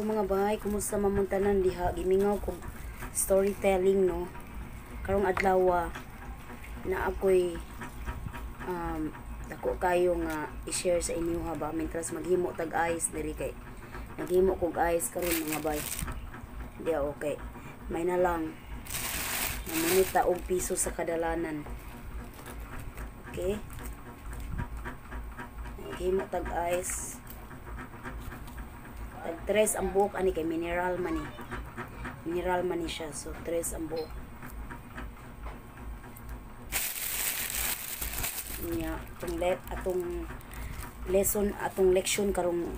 Hello mga bay, kumusta man mong tanan diha? Gimingaw kog storytelling, no. Karong adlaw na ako'y dako kayo nga i-share sa inyo ha ba, mintras maghimo tag ice diri kay naghimo kog ice karon, mga bay. Di okay. May na lang namunita og piso sa kadalanan. Okay? Naghimo tag ice. Tag tres ang buok ani kay mineral man ni. Mineral man ni siya. So tres ang buok. Nya atong lesson, atong leksyon karong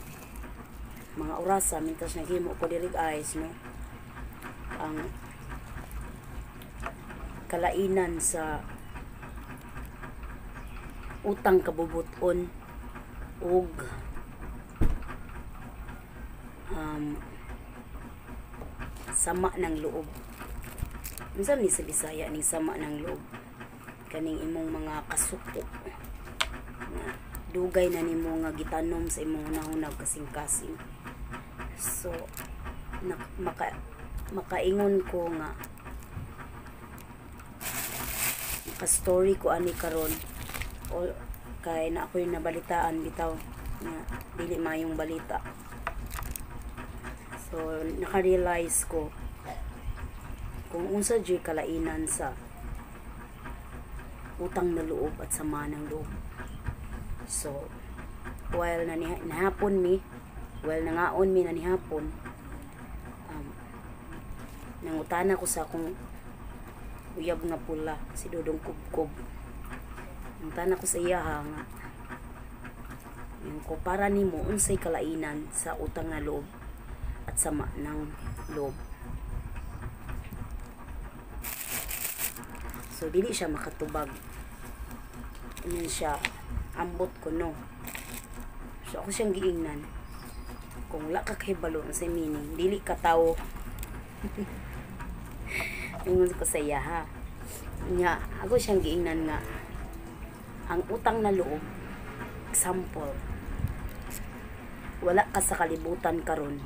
mga orasa mintras naghimo ko diri ice, no. Ang kalainan sa utang kabubuton ug sama ng loob. Unsa ni sa Bisaya ning sama ng loob? Kaning imong mga kasuko nga dugay na nimo nga gitanom sa imong hunahuna ug kasing-kasing. So na, makaingon ko nga maka-story ko ani karon o kay na ako'y nabalitaan bitaw nga dili maayong balita. So naka-realize ko kung unsa jud kalainan sa utang na loob at sama ng loob. So while nahapon mi, while nangaon mi nanihapon, nangutana ko sa akong uyab nga pula, si Dodong Kubkob. Nangutana ko sa iya ha, nga yung ko para nimo unsay kalainan sa utang na loob at sama ng loob. So dili siya makatubag. Ingon siya, ambot ko, no. So ako siyang giingnan, kung wala ka kahibalo sa meaning, dili ka tawo. Ingon ko sa iya ha. Nya ako siyang giingnan nga ang utang na loob, example, wala ka sa kalibutan karon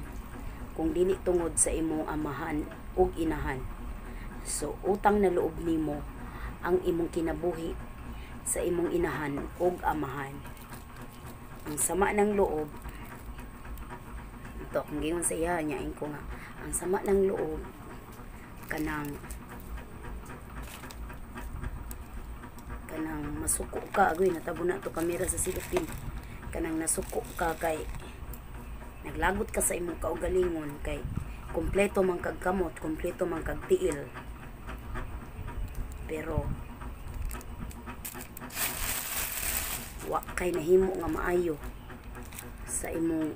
kung dili tungod sa imong amahan ug inahan. So utang na loob nimo ang imong kinabuhi sa imong inahan ug amahan. Ang sama ng loob, ito akong giingon sa iya, nyain ko nga ang sama ng loob kanang kanang masuko ka, agoy natabo na to kamera sa silupin, kanang nasuko ka kay naglagot ka sa imong kaugalingon kay kompleto man kag kamot, kompleto man kag tiil, pero wa kay nahimo nga maayo sa imong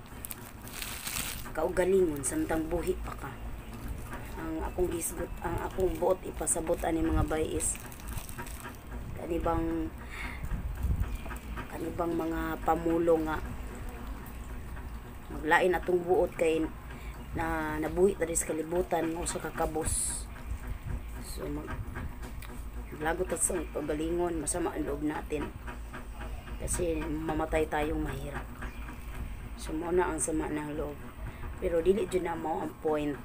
kaugalingon samtang buhi pa ka. Ang akong gisgot, ang akong buot ipasabot ani mga bay is kanibang mga pamulo nga maglain atong buot kay na nabuhi ta sa kalibutan nga usa ka kabos. So maglagot ta sa kaugalingon, masama ang loob natin kasi mamatay tayong mahirap. So mao na ang sama ng loob. Pero dili jud na mao ang point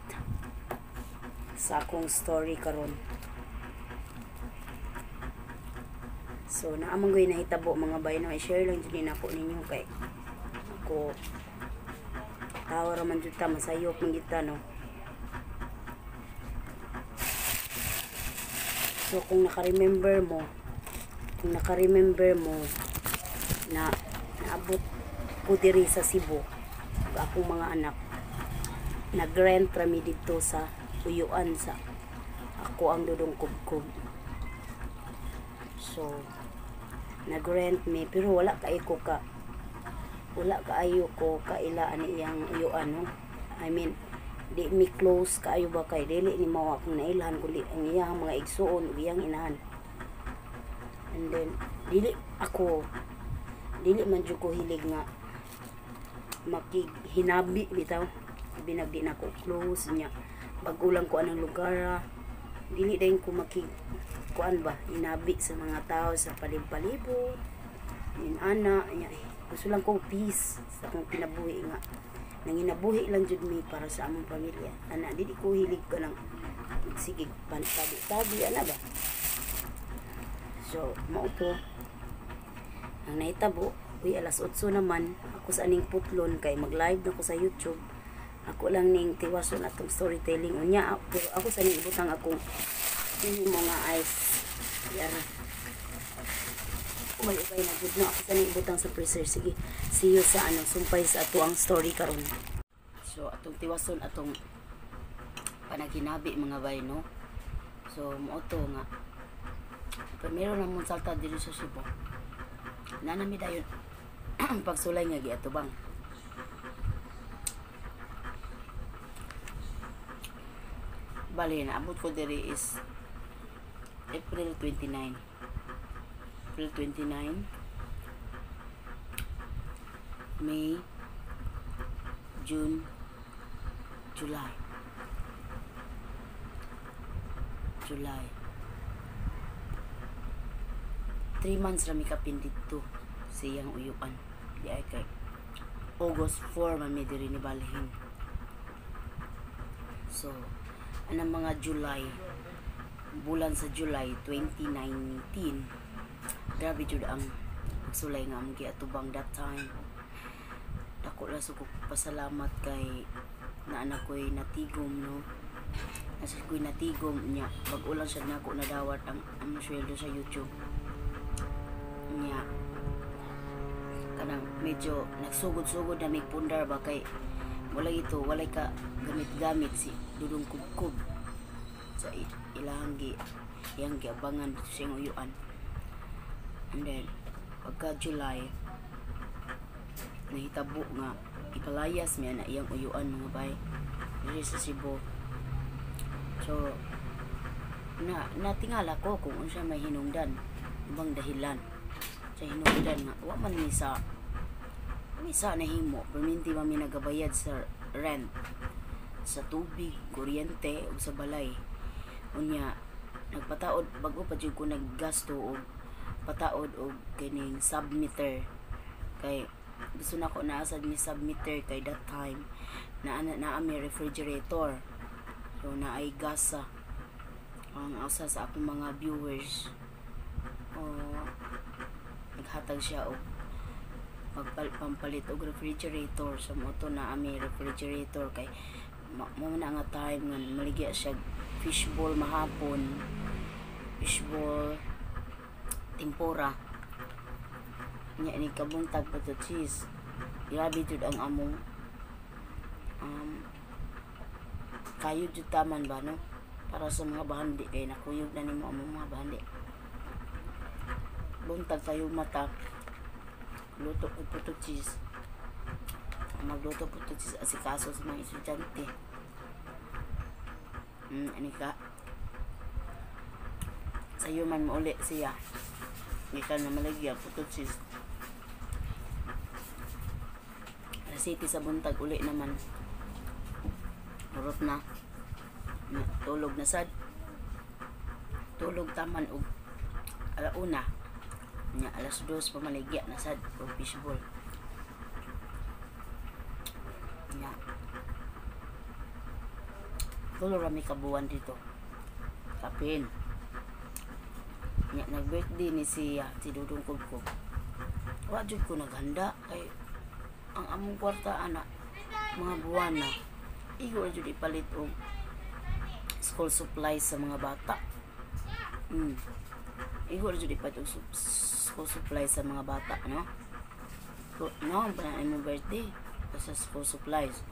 sa akong story karon. So naamang goy nahitabo mga bay, no, i-share lang jud ni nako ninyo kay ako tawo ra man jud ta, masayop man gid ta, no. So kung naka-remember mo na naabot ko diri sa Cebu ug akong mga anak, nag-rent ra mi didto sa uyuan sa ako ang Dodong Kubkob. So nag-rent mi pero wala kaayo ko kaila ani iyang uyuan, no. I mean, di mi close kaayo ba kay dili ni mao akong nailhan kundi ang iyang mga igsuon ug iyang inahan. And then dili man jud ko hilig nga makighinabi bitaw, binag di na ko close niya, bag-o lang ko anang lugar, dili dayon ko makig kuan ba hinabi sa mga tao sa palib-palibot nin ana niya. Gusto lang ko peace sa akong kinabuhi nga Nanginabuhi lang jud mi para sa among pamilya. Ana, dili ko hilig ka ng sige tabi-tabi ana ba. So, mao to ang nahitabo. Uy, alas 8 naman ako sa aning putlon kay mag-live na ko sa YouTube. Ako lang ning tiwason atong storytelling unya, pero ako sa ning ibutang akong ini mga ice. Yara. Ubay-ubay na jud no. Ako sa ning ibutang sa freezer. Sige, see you sa ano, sumpay sa ato ang story karon. So, atong tiwason atong panaghinabi, mga bay, no. So, mao to nga primero na mong salta diri sa Cebu. Nanami dayon pagsulay nga giatubang. Bali, naabot ko diri is April 29. April 29, May, June, July. July. 3 months rami kapin dito sa iyang uyuan. Di ay kay August 4 man mi diri ni balhin. So, anang mga July, bulan sa July 2019, grabe jud ang pagsulay nga among giatubang that time. Dako lang sa ko pasalamat kay naa ko'y natigom, no. Nasa ko'y natigom niya, bag-o lang siya nako nadawat ang among sweldo sa YouTube. Niya kanang medyo nagsugod-sugod na may pundar ba kay wala ito, walay ka gamit-gamit si Dudong Kubkub sa ilahang gi iyang giabangan dito sa iyang uyuan. And then pagka July, nahitabo nga ipalayas miya na iyang uyuan, mga bay, diri sa Cebu. So na natingala ko kung unsa may hinungdan, ubang dahilan sa hinungdan nga wa man mi sa nahimo, perminti man mi nagabayad sa rent, sa tubig, kuryente ug sa balay. Unya nagpataod, bag-o pa jud ko naggasto og pataod og kining submeter kay gusto nako naa sad mi submeter kay that time na naa mi refrigerator, so naay gas sa ang usa sa akong mga viewers o naghatag siya og pampalit og refrigerator. So mo to na ami refrigerator kay mo na nga time nga maligya siya fishball mahapon, fishball tempura nya ni kabuntag pa to cheese. Grabe jud ang among kayo jud taman ba, no, para sa mga bahandi kay nakuyog na nimo among mga bahandi. Buntag kayo mata luto og puto cheese, magluto puto cheese asikaso sa mga estudyante. Ani ka sayo man mauli siya gikan na maligya puto cheese. Alas 7 sa buntag uli naman, hurot na, tulog na sad, tulog taman og alauna nya alas 2 pamaligya na sad og fishball nya. Tulo rami kabuan dito kapin nya. Nag-birthday ni siya, si Dudong Kubkub. Wa jud ko naghanda kay ang among kwarta ana mga buwan na igo ra jud ipalit og school supplies sa mga bata. Igo ra jud ipalit og school supplies sa mga bata, no? So, no, pa na imong birthday sa school supplies.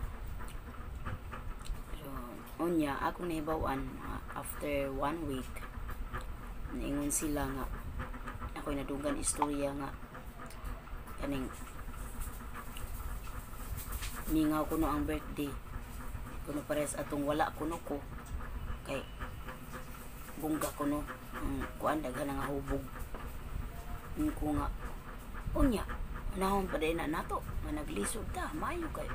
So, unya akong nahibaw-an after 1 week, niingon sila nga ako'y nadugan istorya nga kaning mingaw kuno ang birthday kuno pares atong wala kuno ko kay bongga kuno ang kuan, daghan nga hubog ko nga unya unahon pa din na nato nga naglisod ta maayo kay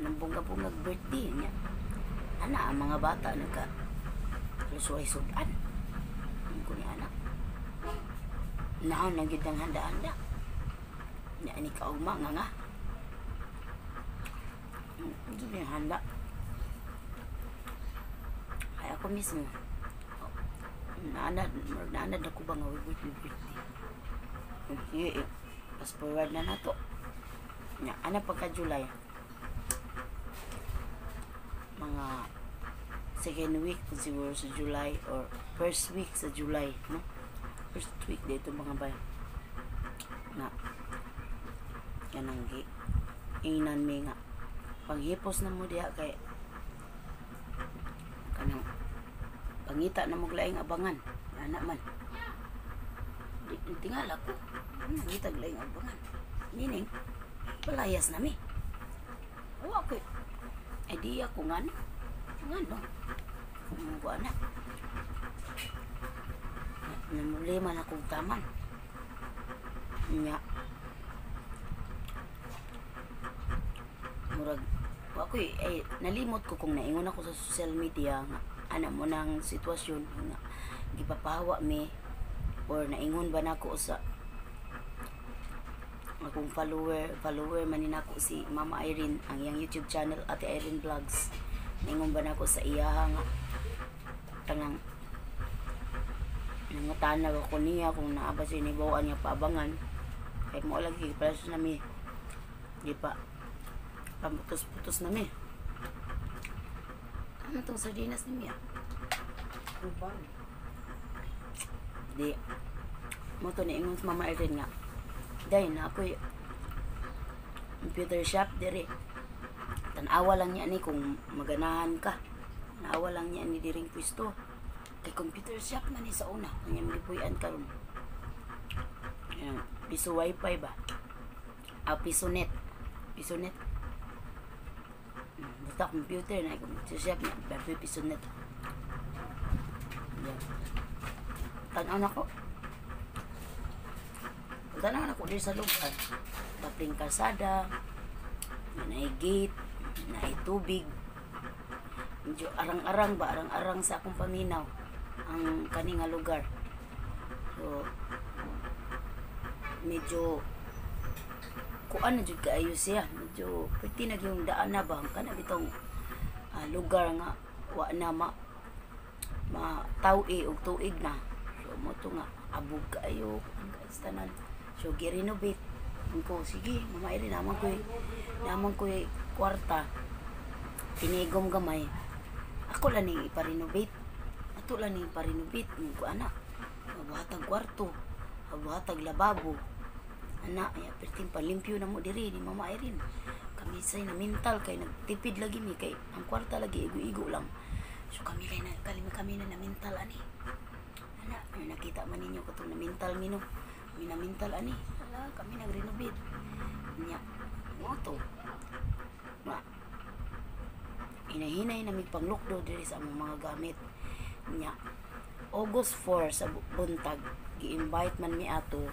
nang bongga-bongga birthday niya ana ang mga bata nagka lusuay sudan ko ni ana naon lang gid ang handa-handa niya ni kaugma nga nga Hindi handa. Ay, ako mismo. Naanad, naanad ako ba nga birthday, birthday. Sige, eh, fast forward na nato. Nya, ana pagka July. Mga second week siguro sa July or first week sa July, no? First week dito, mga bay. Nga kanang gi ingnan mi nga panghipos na mo diha kay kanang pangita na mo laing abangan ana man di tingala ko pangita laing abangan, meaning palayas na mi. Wa ko idea ko ngano ngano ko ana na problema na kong taman nya. Murag wa ko eh, nalimot ko kung naingon ako sa social media nga ana mo nang sitwasyon nga gipapahawa mi or naingon ba nako sa akong follower. Follower man ni nako si Mama Irene, ang iyang YouTube channel Ate Irene Vlogs. Naingon ba nako sa iyaha nga kanang nangutanag ako niya kung naa ba siya nibawaan niya paabangan kay mo lagi para sa nami di pa pamutos-putos na mi. Ano tong sardinas ni Mia? Uban. Di mo to niingon sa Mama Irene nga dahil na ako'y computer shop diri, tan-awa lang niya ni kung maganahan ka. Tanawa lang niya ni diring pwesto kay computer shop man ni sa una kanya magipuy-an karon. Ayan, piso wifi ba, ah, piso net, piso net. Basta computer na computer shop niya pero piso net. Yan. Tanaw na ko. Tanaw na ko diri sa lugar. Kapling kalsada, naay gate, naay tubig. Medyo arang-arang ba, arang-arang sa akong paminaw ang kani nga lugar. So, medyo kuan na jud kaayo siya. Medyo pwede na yung daan na ba, kana bitong lugar nga wa na ma matawi og tuig na. So mo to nga abog kaayo ang tanan. So gi-renovate ko, sige Mama Irene, naman ko'y kwarta, tinigom gamay, ako lang ning ipa-renovate, ato lang ning ipa-renovate ko ana, mabuhatag kwarto, mabuhatag lababo ana ya, perting palimpyo na mo diri ni Mama Irene. Kami say na mental kay nagtipid lagi mi kay ang kwarta lagi igo-igo lang. So kami kay na kami, kami na na mental ani ana. Ay, nakita man ninyo katong na mental mi, no? Mi na mental ani. Ala, kami nag-renovate nya mo to ma hinahinay na mig panglukdo diri sa among mga gamit nya. August 4 sa buntag, gi-invite man mi ato,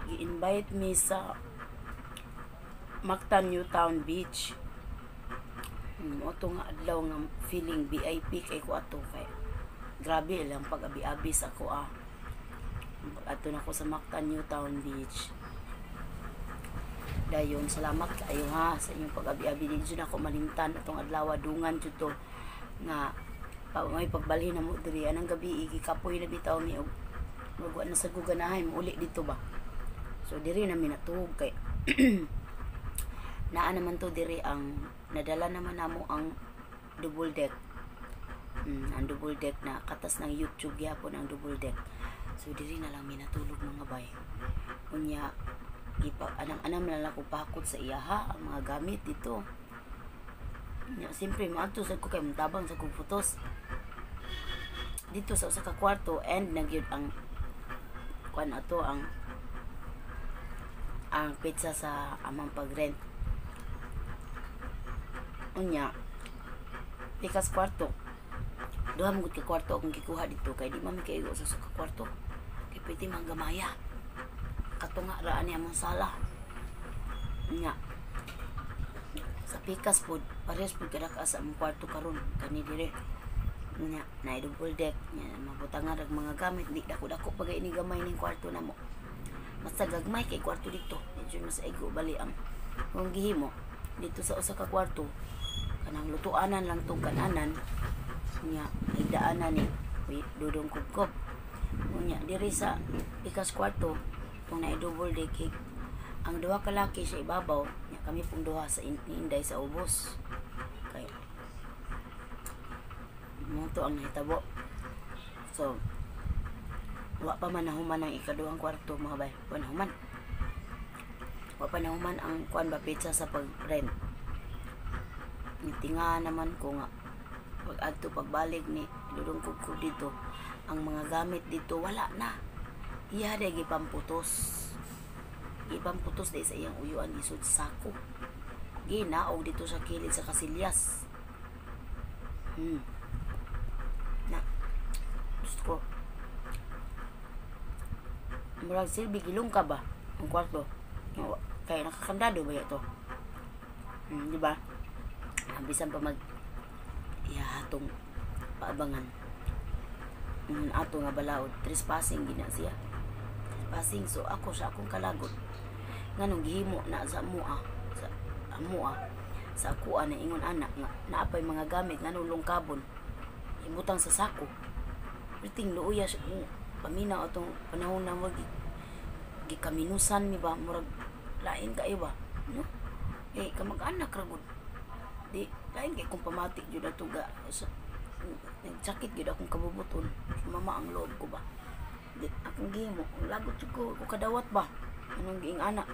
gi-invite mi sa Mactan New Town Beach. Mo to nga adlaw nga feeling VIP kay ko ato kay grabe lang pag-abi-abi sa ako ah. Ato na ko sa Mactan New Town Beach. Dayon, salamat kaayo ha sa inyong pag-abi-abi. Di jud ako malimtan atong adlaw, dungan jud to nga pa, may pagbalhin na mo diri anang gabi, gikapoy na bitaw mi og magwa na sa guganahay mo uli dito ba. So diri na mi natuog kay naa naman to diri ang nadala naman namo ang double deck. Ang double deck na katas ng YouTube gyapon ang double deck. So diri na lang mi natulog, mga bay. Unya ipa anam-anam na lang ko pakot sa iyaha ang mga gamit dito. Nya siyempre maadto sa ko kay tabang sa kong photos dito sa usa ka kwarto and nagyud ang kuan ato ang petsa sa amang pag-rent. Unya pikas kwarto, duha man gud ka kwarto akong gikuha dito kay di man mi kaigo sa usa ka kwarto kay pwede man gamaya katunga ra ani among sala. Nya sa pikas pod parehas pod kada ka sa among kwarto karon kani dire. Nya na double deck nya mabutangan rag mga gamit, di dako dako pa gay ni gamay ning kwarto namo, basta gagmay kay kwarto dito. Medyo mas igo bali ang kung gihimo. Dito sa usa ka kwarto, kanang lutuanan lang tong kananan nya, higdaanan ni uy, Dudong Kubkob. Unya diri sa pikas kwarto kung na double deck, ang duha ka laki sa ibabaw nya, kami pong duha sa ni Inday sa ubos. Kay mo to ang nahitabo. So wa pa man nahuman ang ikaduhang kwarto, mga bay. Wa nahuman, wa pa nahuman ang kuan ba, petsa sa pag-rent. Tinga naman ko nga pag adto, pagbalik ni Dudong Kubkob dito, ang mga gamit dito wala na. Iya day gipamputos, gipamputos day sa iyang uyuan, isod sako, ginaog dito sa kilid sa kasilyas. Na gusto ko murag silbi gilong ka ba ang kwarto kaya nakakandado ba ito, di ba? Bisan pa mag ihahatong paabangan, ato nga balaod, trespassing gina siya, trespassing. So ako sa akong kalagot, nganong gihimo na sa mua, sa amua, sa akoa na ingon anak nga naapay mga gamit, nganong lungkabon, ibutang sa sako? Perting luoya siya kung paminaw atong panahon na wag gikaminusan mi ba, murag lain kayo ba, no? Eh, kamag-anak ra gud. Di lain kay kung pamati jud ato ga sa, nagsakit jud akong kabubuton, sumama ang loob ko ba. Di akong gihimo, lagot jud ko, ko kadawat ba, anong giing ana,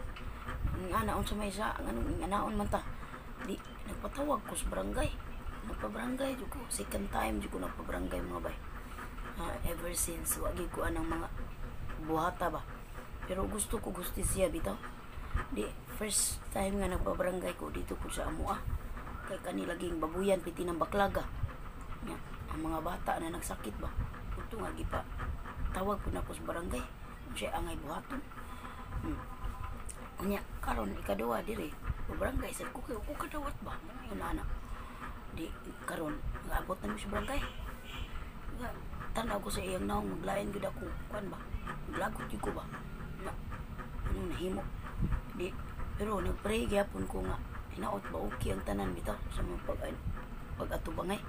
ang ana unsa may sa anong ing anaon man ta. Di nagpatawag ko sa barangay, nagpa-barangay jud ko. Second time jud ko nagpa-barangay, mga bay. Ever since wa gyud ko anang mga buhata ba, pero gusto ko gusto siya bitaw. Di first time nga nagpa-barangay ko dito ko sa amoa kay kani laging babuyan piti ng baklaga nya, ang mga bata na nagsakit ba. Udto nga gipa tawag po nako sa barangay, siya angay buhaton. Unya karon ikaduha diri barangay sad ko kay ko kadawat ba, ano yun anak. Di karon nagabot na mi sa barangay nga tanaw ko sa iyang naong, maglain gyud ako kuan ba, maglagot gyud ko ba na anong nahimo. Di pero nagpray gyapon ko nga hinaot ba okay ang tanan bitaw sa mga pag atubangay.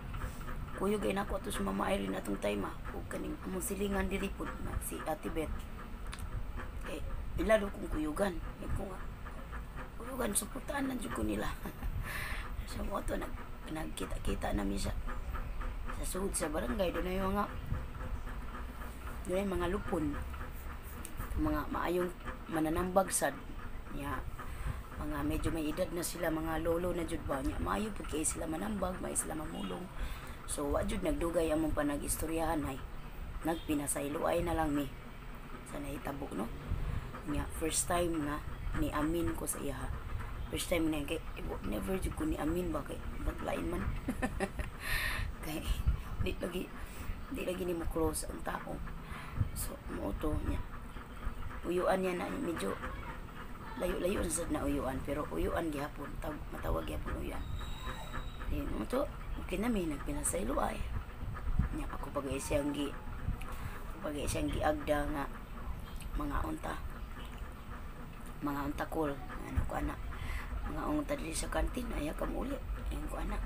Kuyog ay nako ato sa Mama Irene atong time ah, ug kaning among silingan diri pud na si Ate Beth, kay ilalo kong kuyugan. Ay ko nga kuyugan, suportahan lang jud ko nila. Sa mo to nagkita-kita nami sa sud sa barangay. Doon na yung mga, doon na yung mga lupon, mga maayong mananambag sad nya, mga medyo may edad na sila, mga lolo na jud ba nya, maayo pud kay sila manambag, may sila mamulong. So wa jud nagdugay among panag-istoryahan ay nagpinasayloay na lang mi sa nahitabo, no? Nya first time nga ni amin ko sa iya, first time na kay never jud ko ni amin ba, kay baglain man kay di lagi nimo close ang tao. So mo to nya uyuan niya na medyo layo-layo na sad na uyuan, pero uyuan gihapon, matawag gihapon uyuan. Ayun mo to, okay na mi nagpinasaylo ay nya ako pag siyang giagda nga mga unta call ano ko ana, mga unta diri sa kantin, ayaw ka uli, ayun ko ana.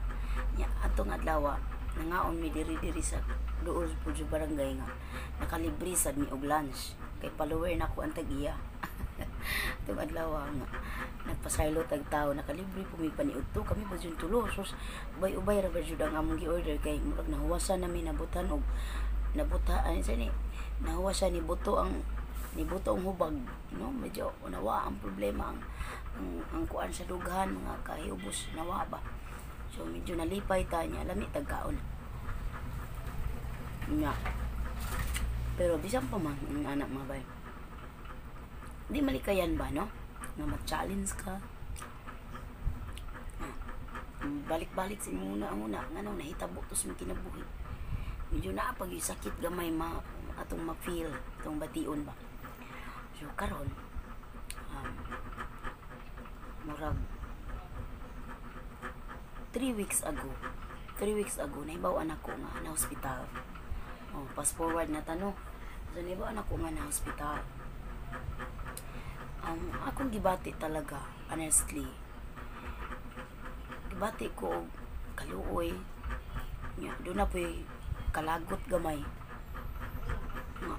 Nya atong adlaw nangaon mi diri diri sa duol pud sa barangay nga nakalibre sad mi og lunch kay follower na ko ang tag-iya. Atong adlaw nga nagpasaylo tag tao, nakalibre po mi paniudto, kami pa jud tulo. Sus, ubay-ubay ra ba jud ang among gi-order kay murag nahuwasan nami, nabutan og nabuta ano sa ni nahuwasan ni buto ang hubag, no? Medyo nawa ang problema ang kuan sa dughan, mga kahiubos, nawa ba. So medyo nalipay ta niya, lami tag kaon nga. Pero bisan pa man ang anak, mga bay, di malikayan ba, no, nga ma-challenge ka. Ah, balik-balik sa imong una ang una ngano nahitabo to sa imong kinabuhi, medyo naa pag sakit gamay ma atong ma-feel, atong bation ba. So karon murag 3 weeks ago, 3 weeks ago nahibaw-an ako nga na hospital. Oh, fast forward na ta, no? So nahibaw-an ako nga na hospital. Akong gibati talaga, honestly, Gibati ko og kaluoy. Nya doon na po'y kalagot gamay. Nga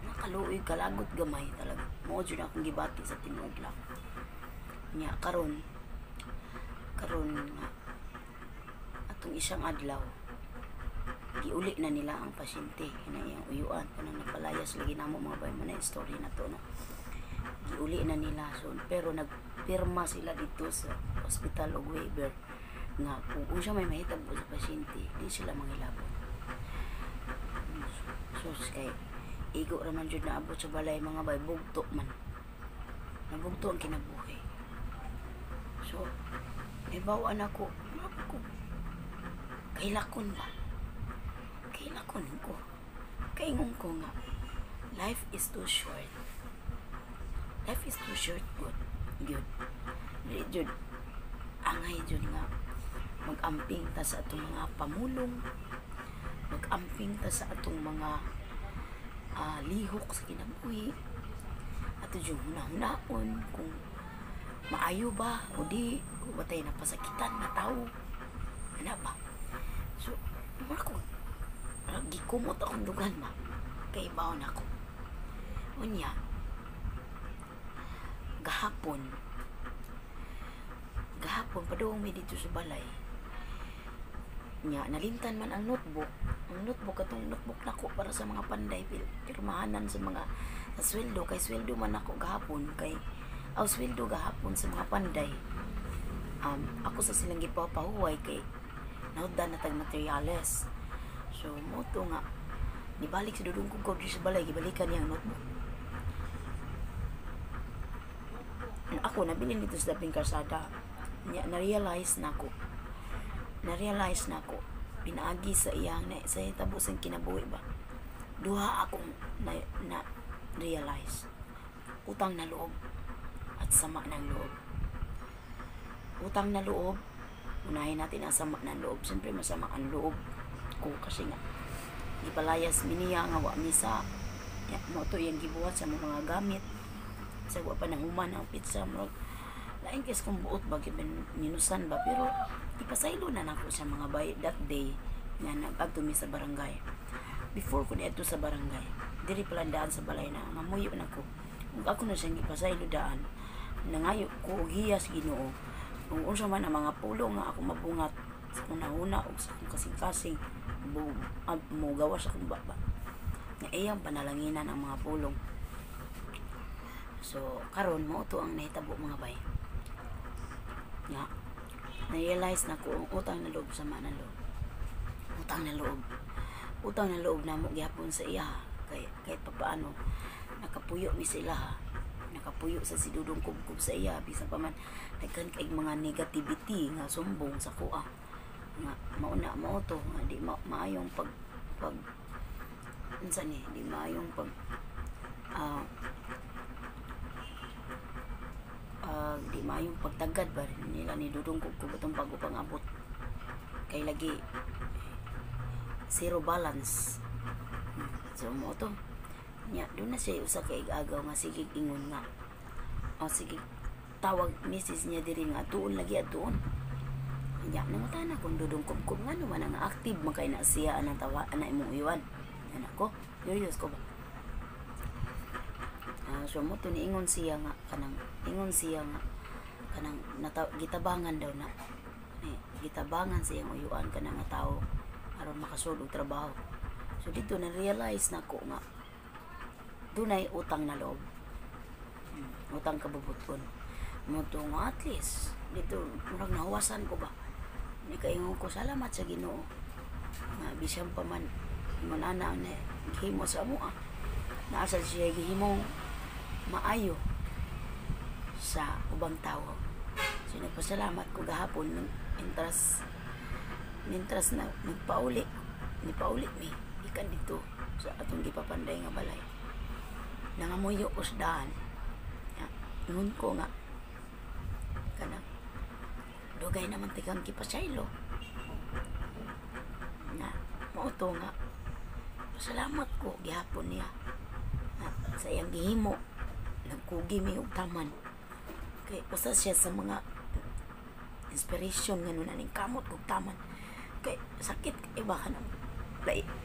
nakaluoy, kalagot gamay talaga. Mao jud akong gibati sa tinuod lang. Nya karon karon nga atong isang adlaw, giuli na nila ang pasyente na iyang uyuan kanang napalayas lagi namo, mga bay. Mo na story na to, no? Giuli na nila. So pero nagpirma sila dito sa ospital og waiver nga kung unsa may mahitabo sa pasyente, di sila mangilabot. Sus, kay igo ra man jud naabot sa balay, mga bay. Bugto man, nabugto ang kinabuhi. So nahibaw-an ako, murag ko kailakon ba, kailakon ko, kaingon ko nga life is too short, life is too short. Good good Dili jud angay jud nga mag-amping ta sa atong mga pamulong, mag-amping ta sa atong mga lihok sa kinabuhi. Ato jud hunahunahon kung maayo ba o di, o ba tayo napasakitan na tao ana ba. So mura ko gikumot akong dugan ba, kay baon ako. Unya gahapon, gahapon padung mi dito sa balay. Nya nalimtan man ang notebook, ang notebook, atong notebook nako para sa mga panday, pirmahanan sa mga sa sweldo, kay sweldo man ako gahapon, kay aw sweldo gahapon sa mga panday. Ako sa silang gipapahuway kay nahuddan na tag materyales. So mo to nga nibalik si Dudong Kugkaw diri sa balay, gibalikan niya ang notebook. Ako nabilin dito sa labing kalsada. Nya na-realize nako, na-realize nako pinaagi sa iyang na, sa hitabo sa kinabuhi ba, duha akong na realize: utang na loob at sama ng loob. Utang na loob, unahin natin ang sama ng loob. Siyempre masama ang loob ko kasi nga gipalayas mi niya nga wa mi sa ya, mo to iyang gibuhat sa mga gamit sa wa pa nahuman ang pizza. Murag lain kay kung buot ba, minusan ba, pero ipasaylo na nako sa mga bay that day nga nag-adto mi sa barangay. Before ko niadto sa barangay, diri pala daan sa balay na ngamuyo na ko ug ako na siyang gipasaylo daan. Nangayo ko og hiyas Ginoo kung unsa man ang mga pulong nga ako mabungat sa akong nahuna ug sa akong kasing-kasing mo gawas akong baba nga iyang panalanginan ang mga pulong. So karon mao to ang nahitabo, mga bay, nga na-realize na ko ang utang na loob, sama ng loob. Utang na loob, utang na loob namo gihapon sa iya kay kahit papaano nakapuyo mi sa ilaha, nakapuyo sa si Dudong Kubkub sa iya, bisan pa man daghan kay mga negativity nga sumbong sa kuha nga mao na, mao to nga di maayong pag pag unsa ni, di maayong pag di maayong pagtagad ba nila ni Dudong Kubkub atong bago pang abot, kay lagi zero balance. So mo to nya doon na siya usa ka agaw nga sige ingon nga o sige tawag misis niya diri nga tuon lagi atuon. Nya nangutana kung Dudong Kubkub nga man ang active man kay na siya anang tawa ana imong uyuan ana ko, curious ko ba. So mo to niingon siya nga kanang ingon siya nga kanang gitabangan daw na ni, gitabangan sa iyang uyuan kanang nga tawo aron makasud og trabaho. So dito na realize nako nga dunay utang na loob. Utang kabubuton mo to nga at least dito murag nahuwasan ko ba, ni kaingon ko salamat sa Ginoo nga bisan pa man ingon ana ang gihimo sa amoa, naa sa siya gihimo maayo sa ubang tawo. So nagpasalamat ko gahapon mientras mientras na nagpauli, nipauli mi ikan dito sa atong gipapanday nga balay. Nangamuyo ko sa daan. Ya, ingon ko nga kanang dugay naman tikang gipasaylo na mao to nga salamat ko gihapon niya na sa iyang gihimo. Nagkugi mi og taman kay usa siya sa mga Inspiration nga nun aning kamot kog taman. Kay sakit kay ba kanang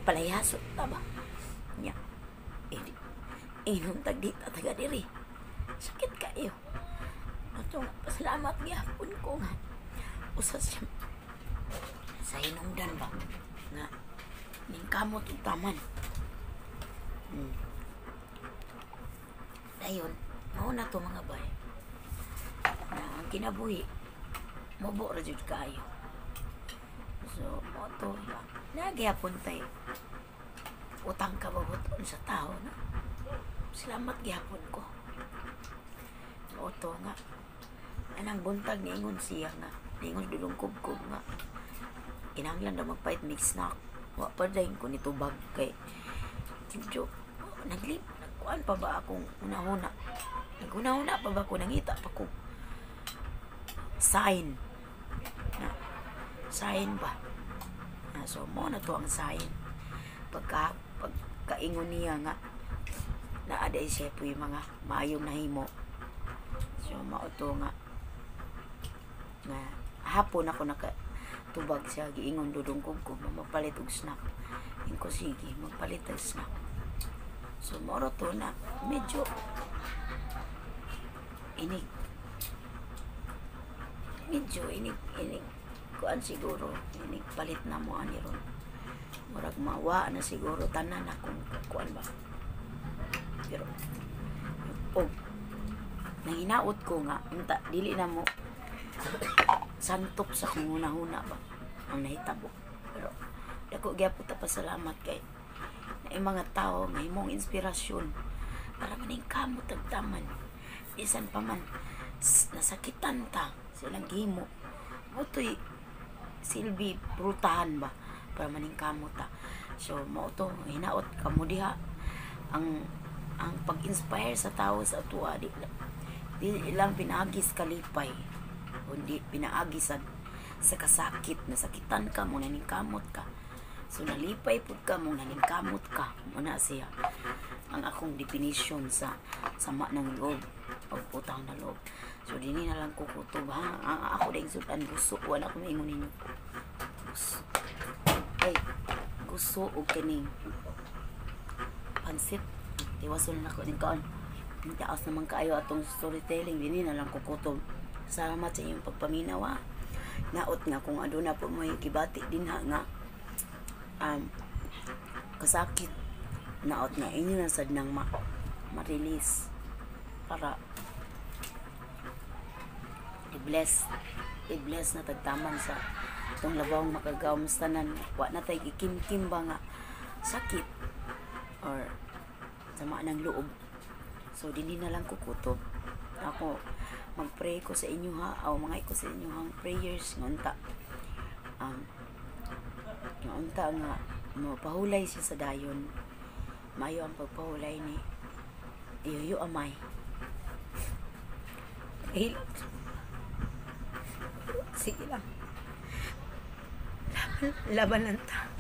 palayasot ta ba. Nya. Eh, ingon tag di ta taga diri. Sakit kayo. Ato nga pasalamat gyapon ko nga usa siya sa hinungdan ba nga ning kamot og taman. Dayon, mao na to, mga bay. Na ang kinabuhi, mubo ra jud kaayo. So, mao to ba. Nagyapon tay utang kababuton sa tao, no? Salamat gyapon ko. Mao to nga anang buntag niingon siya nga niingon dulong kubkob nga kinahanglan daw magpalit mig snack. Wa pa dayon ko nitubag kay medyo naglip nagkuan pa ba akong una-una, naghuna-huna pa ba ko, nangita pa ko sign na sign ba na. So mo na to ang sign pagka pagkaingon niya nga naa day siya po yung mga maayong nahimo. So mao to nga nga hapon ako naka tubag siya, giingon dudong ko magpalit og snack. Ingko, "Sige, magpalit og snack." So moro to na medyo inig medyo inig inig kuan siguro, inig palit na mo ani ron, murag mawa na siguro tanan akong kuan ba. Pero og nanginaot ko nga unta dili na mo santop sa akong hunahuna ba ang nahitabo. Pero dako gyapon ta pasalamat kay na mga tao nga himong inspirasyon para maning kamot tagtaman bisan pa man nasakitan ta silang gihimo mo to'y silbi prutahan ba para maning kamot ta. So mao to, hinaot kamo diha ang pag-inspire sa tao sa atuwa di lang pinaagi sa kalipay kundi pinaagi sa kasakit. Nasakitan ka mo, naningkamot ka, so nalipay pud ka mo, naningkamot ka mo. Na siya ang akong definition sa sama ng loob o utang na loob. So dinhi na lang ko kutob ha. Ang ako ding sudan, gusto, wala ko maingon ninyo. Gusto ay gusto og kaning pansit. Tiwason na ko ning kaon. Ang taas naman kaayo atong storytelling. Dinhi na lang ko kutob. Salamat sa inyong pagpaminaw ha. Naot nga kung aduna po mo gibati dinha nga kasakit, naot nga inyo na sad nang ma-release para i-bless na tagtaman sa itong labawng makagawom sa tanan. Wa na tay gikimkim ba nga sakit or sama ng loob. So dinhi na lang ko kutob. Ako magpray ko sa inyo ha, aw mga ko sa inyo hang prayers nga unta nga mapahulay siya sa dayon. Maayo ang pagpahulay ni Iyo amay. Kahilom. Sige lang. Laban, laban lang ta.